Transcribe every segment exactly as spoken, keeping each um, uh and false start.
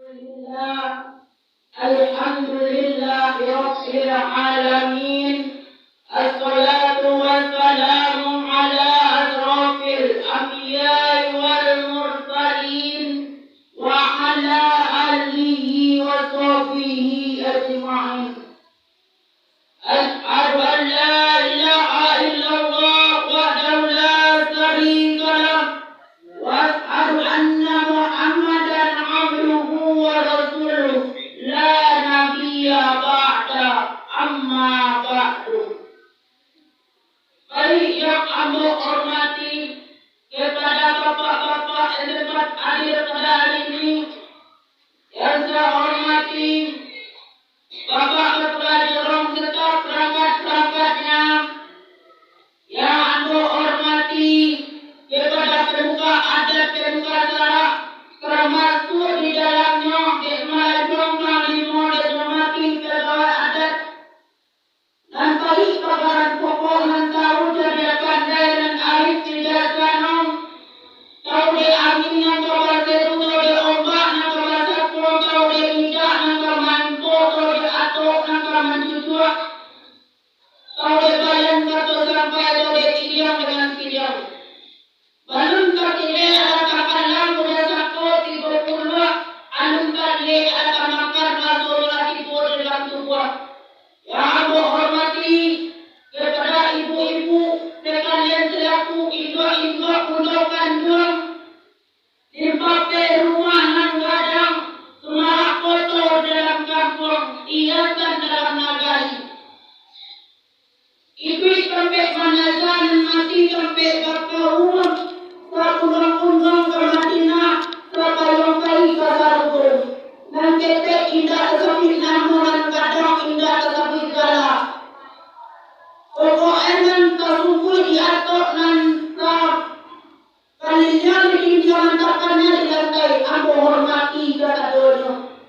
Alhamdulillah. Alhamdulillahirabbil alamin. Assalatu wassalamu ala asyrafil anbiya'i wal mursalin, wa ala alihi wa sahbihi ajma'in. Asyhadu an la ilaha illallah wahdahu la syarika lah, wa asyhadu anna Muhammadan abduhu wa rasuluh, la nabiyya ba'da, amma ba'du. Baik yang ambo hormati kepada bapak-bapak yang sempat hadir pada hari ini, yang saya hormati Bapak Ketua Jorong serta perangkat-perangkatnya, yang ambo hormati kepada pemuka adat, pemuka syarak, termasuk di dalamnyo Dek Malajong Panglimo, Dek Hormati pegawai adat, nan paik pagaran pokok, nan tahu cadiak pandai, nan arif bijaksano, tahu dek angin nan ka baseru, tahu dek ombak nan ka basapo, tahu dek indak nan ka maimpo, tahu dek atok nan ka mancucuak, tahu dek bayan kato sampai, tahu dek iriang dengan siriang. Balun tatilek alah takalang, udah sako tigo puluah, alun talek alah tamakan, rasonyo lah tibo dalam tubuah. Yang ambo hormati kepada ibu-ibu sekalian selaku induak-induak bundo kanduang, limpapeh rumah nan gadang, sumarak koto dalam kampuang, hiasan dalam nagari. Iduik tampek manasa, nan mati tampek bakaua, saunduang-unduang ka Madinah, sapayuang kai ka sarugo. Nan ketek indak tasabuik namo, nan gadang indak tasabuik gala. Pokok e nan tasungkuik di atok, nan sa-, kaliliang di dindiang, nan takana di lantai, ambo hormati kasadonyo.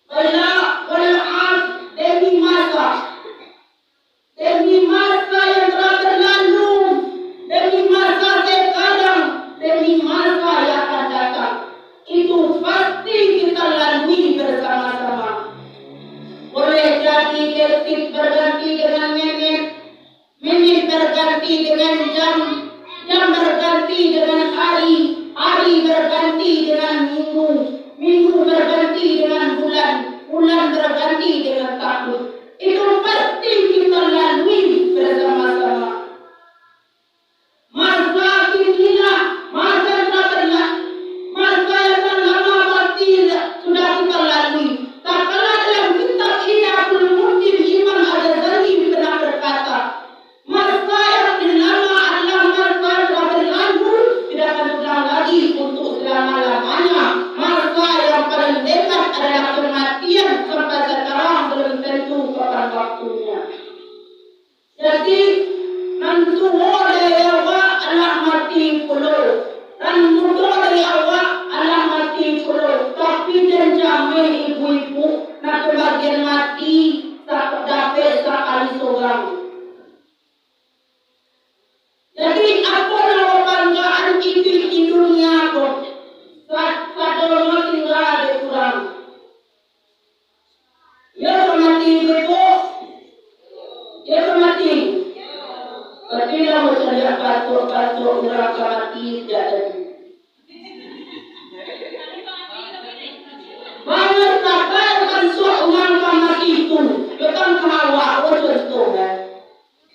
Baiklah, wal asr, demi masa. Demi masa yang telah berlalu, demi masa sekarang, demi masa yang akan datang. Itu pasti kita lalui bersama-sama. Boleh jadi detik berganti dengan menit, menit berganti dengan jam, jam berganti dengan hari, hari berganti dengan minggu, minggu berganti dengan bulan, bulan berganti dengan tahun. Itu pasti kita lalui bersama-sama. Masa kini lah, masa yang telah berla-, masa yang telah lama pasti sudah kita lalui. Tatkala dalam kitab Ihya Ulumuddin, Imam Al-Ghazali pernah berkata, masa yang telah lama adalah masa yang telah berlalu, tidak akan ulang lagi untuk selama-lamanya. Masa yang paling dekat adalah kematian, sampai sekarang belum tentu kapan waktunya. Jadi, nan tuo dari awak alah mati pulo, nan mudo dari awak alah mati pulo. Tapi jan jameh ibu-ibu, nan pambagian mati sa-, dapek sakali sorang. Jadi, apo nan banggaan iduik di dunia ko? Sa-, sadonyo tingga dek urang. Iyo ka mati, Ibu? Iyo ka mati? Tapi lah macam lihat bantuak-bantuak urang ka mati sejak tadi. Banyak sakai bantuak urang ka mati tu, datang ka awak, oh, contoh, eh.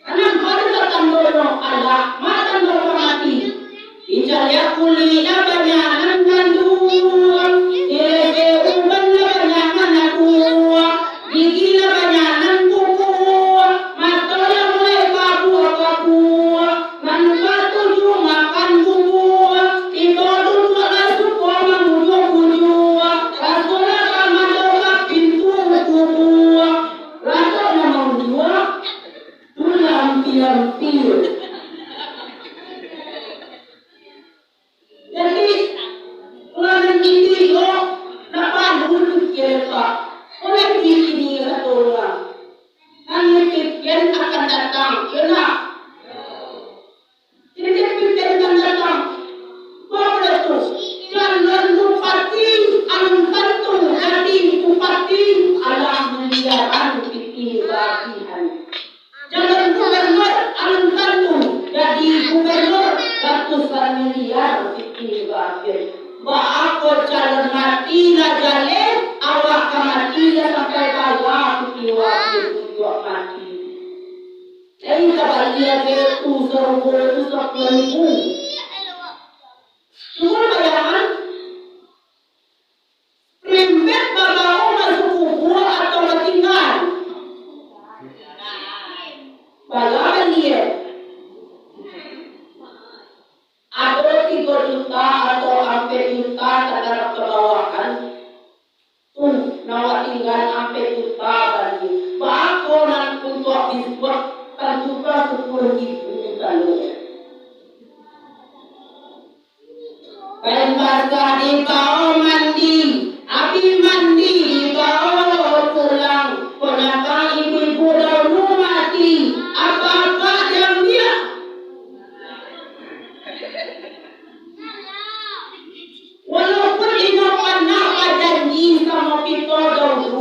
Anam hari ka tandonyo alah, ma tando ka mati. Dicaliak kulik lah banyak nan gandua, dilebek uban lah banyak nan nakua, gigi lah banyak nan bukua, mato lah mulai kabua-kabua, nan katuju makan bubua, tibo duduak lah suko mangujuak-ujuak, raso lah ka mandokak pintu kubua, raso lah mangujuak. Tulang pian-pian. Baa kok calon mati lah jaleh, awak ka mati lah sampai bala kutiwa untuak mati. Lai ka baliak tu sarugo tu sapuluah ribu. Cubo bayangan, primbek babao masuak kubua atau batingga. Bala baliak. Ado tigo juta atau ampek juta tagarap kabawahan. Tu, nan awak tingga ampek juta bali. Baa kok nan untuak bisuak, tantu ka sapuluah ribu talo. Kain basah dibao mandi, abih mandi dibao pulang. Ponakan ibu-ibu daulu mati, apak-apak diambiak. Walaupun inyo panah bajanji samo kito daulu,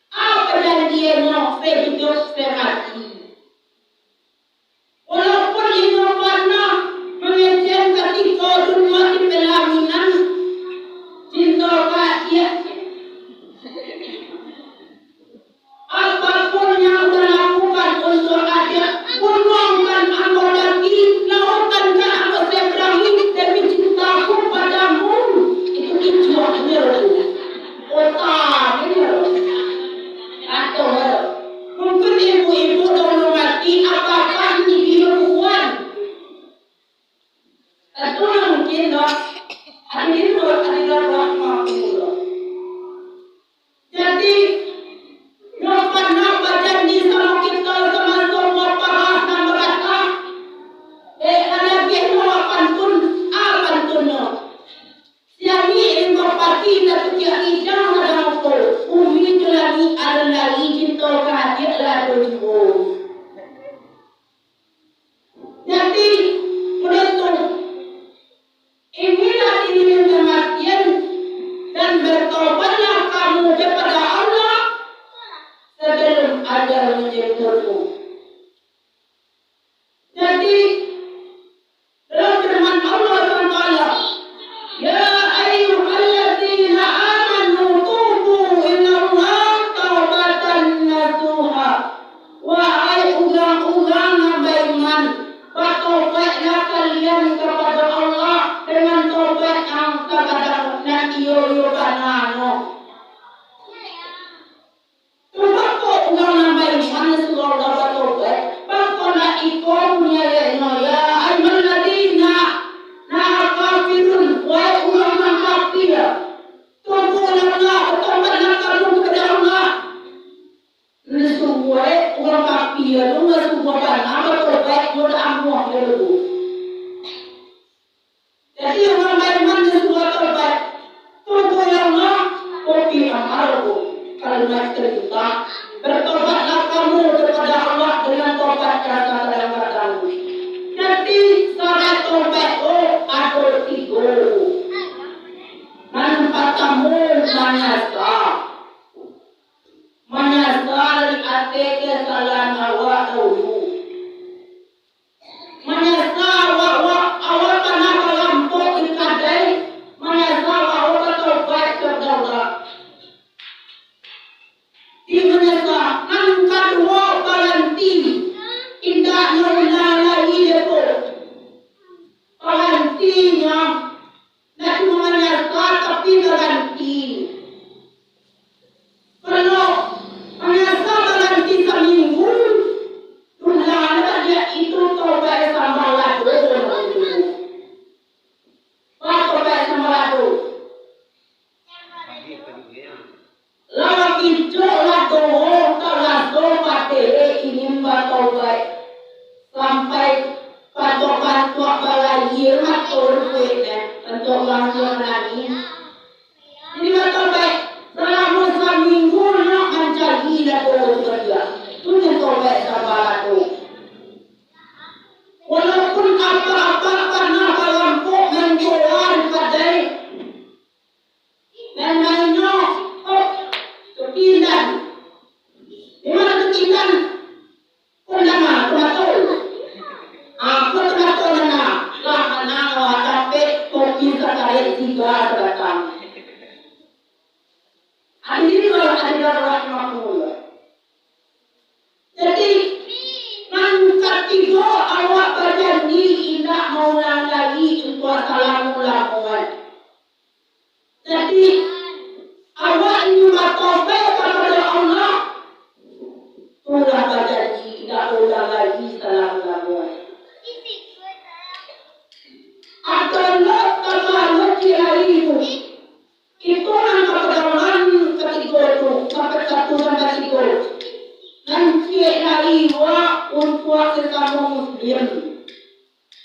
a pajanjiannyo sahiduik samati. Walaupun inyo panah mangecekan katiko duduak di palaminan, cinto ka adiak. Apapun yang Uda lakukan untuak adiak, gunuang kan ambo daki, lauik kan ambo sabarangi, demi cintaku padamu. Itu kicuahnyo tu. Otaknyo. Atau mungkin ibu-ibu daulu mati, apa-apa ni dia buat. Itu mungkin lah. Hadirin wa hadirat rahimakumullah. Jadi, nyo panah bajanji samo kito samaso buah parah nan bakata, eh, alabiahnyo awak pantun, a pantunnyo. Siangik limau pati tatukiak ijang sadang uko, bumi jo langik alun lai, cinto ka adiak lah ado juo. Jadi, udah tu, inilah dini kamatian, dan bertobatlah kamu kepada Allah sebelum ajal menjemputmu. Jadi, dalam firman Allah subhanahu wa taala, "Ya ayyuhalladzina amanu tubu ilallahi taubatan nasuha." Wahai urang-urang nan baiman, batobaiklah kalian kapado Allah dengan tobaik nan sabana, nan iyo-iyo bananyo. Tunggu ko urang nan baiman nan suruah Allah batobaik, bako nak iko bunyi ayatnyo, "Ya ayyuhalladzina, nah kafirun, wahai urang nan kafir, tubulah, batobaiklah kamu kapado Allah." Nan disuruah urang kafir tu, nan suruah bana batobaik, nyo dak amuah nyo tu. Jadi, urang baiman nan suruah tobaik, tubulah, kopi amal tu, kalimat tercinta, bertobatlah kamu kepada Allah dengan tobat yang kadang-kadang. Jadi, syarat tobaik tu ado tigo. Nan partamo, manyasa. Manyasa dari ateh kesalahan awak dahulu. Manyasa awak, awak, awak panah barampok di kadai, manyasa awak, awak batobaik ka Allah. Di manyasa, nan kaduo, baranti, indak maulang lai dek ko. Barantinyo, ndak cuma manyasa, tapi baranti. Kalau manyasa baranti saminggu, dulang baliak itu tobaik sambah lado. Batobaik sambah lado. Lah kicok lah doho, tak laso pateh ingin batobaik. Sampai patuak-patuak balayia mato lukuiknyo, patuak urang tuo manangih. Jadi batobaik, salamo saminggu nak mancari lah doho tu baliak. Tu nyo tobaik sambah lado. Walaupun apak-apak panah barampok nan koa di kadai, nan lainyo, oh, tukindan. Di ma tukindan? Kondang ah, tomato. Ah, ko tomato nan ah. Lah, nan ah, dapek kopi sakali salamo-lamonyo. Jadi, awak ini batobaik kapado Allah, tu lah bajanji indak baulang lai salamo-lamonyo. Ado lo tabaruak di ari tu. Itu nan kapadaman katigo tu, kapadaman katigo. Nan ciek lai wa untuak sasamo muslim.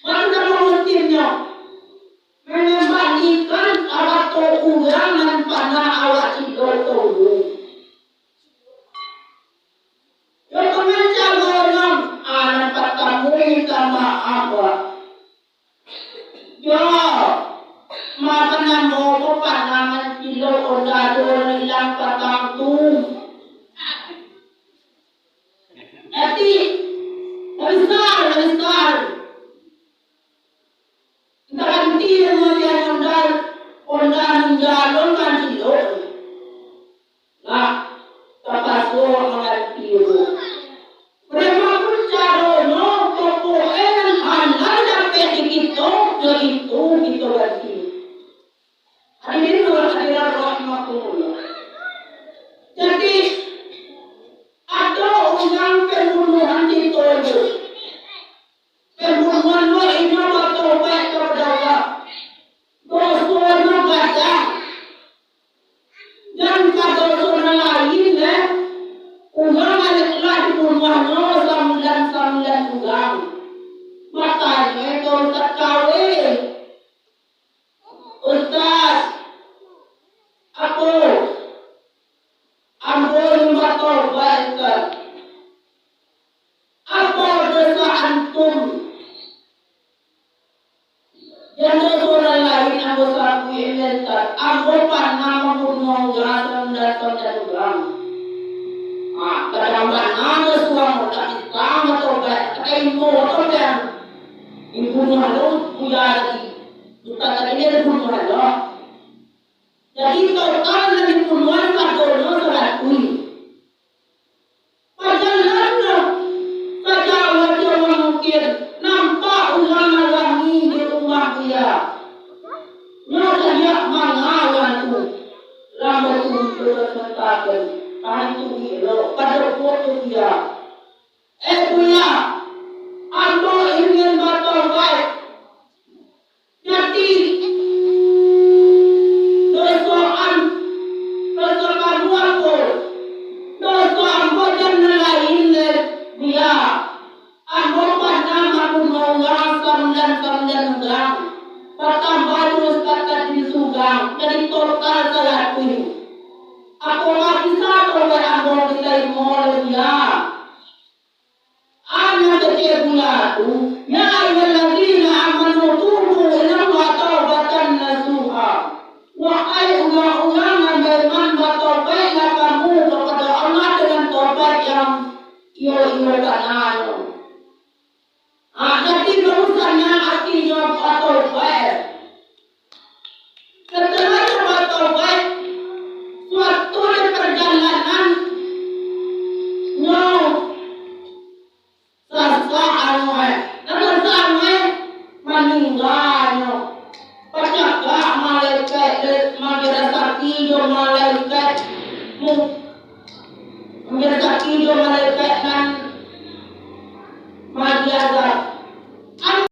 Mano muslimnyo? Mangambalikan arato urang nan panah awak cilok dulu. Yo, dengan caro nan, ah, nan partamo minta maaf, Pak. Yo, makan namo ko panah mancilok onda do ilang patang tu. Jadi, besar, besar. Ganti namo dia onda, onda ninja lo mancilok. Lah, tapaso manganti dulu. Preman pun caronyo, pokoknyo nan halal dapek di kito, yo itu kito ganti. Hadirin wa hadirat rahimakumullah. Jadi, ado urang pambunuahan di Tojo. Pambunuahan lo inyo batobaik kapado Allah. Dosonyo gadang. Jan ka doso nan lain, eh. Urang lah dibunuahnyo sambilan-sambilan urang. Makonyo itu Ustaz Kawin. Ustaz, apo? Ambo ingin batobaik, Ustaz. Apo doso antum? Jan doso nan lain ambo sakuik, Ustaz. Ambo panah mambunuah urang sambilan-sambilan urang. Ah, gadang bana doso ambo, tapi samo tobaik, kato imbo, kato imbo. Dibunuah lo buya tadi. Ustaz tadi dia dibunuah lo. Jadi, total nan dibunuahan sadonyo saratuih. Pajalan lo, sajauah-jauah mungkin, nampak urang marangi di rumah dia. Nyo tajak manga urang tu, lambo tu diperintahkan, tahan tu elok, pado kuat tu dia. Eh, Buya, ambo ingin batobaik. Jadi, doso am-, doso kamu apo? Doso ambo jan nan lain, Buya. Ambo panah mambunuah urang sambilan-sambilan urang. Batambah jo Ustaz tadi surang, jadi total saratuih. Apo mah bisa tobaik ambo ditarimo, Buya? Ayat katigo tu, "Ya ayyuhalladzina amanu tubu ilallahi taubatan nasuha." Wahai urang-urang nan baiman, batobaiklah kamu kapado Allah dengan tobaik yang iyo-iyo kananyo. Ah, jadi, barusan nan artinyo batobaik. Setelah nyo batobaik, suatu di perjalanan nyo sasak anu, eh. Nan sasak anu, eh, maningga nyo. Pacakak malaikat, eh, mangirasaki jo malaikat mu-,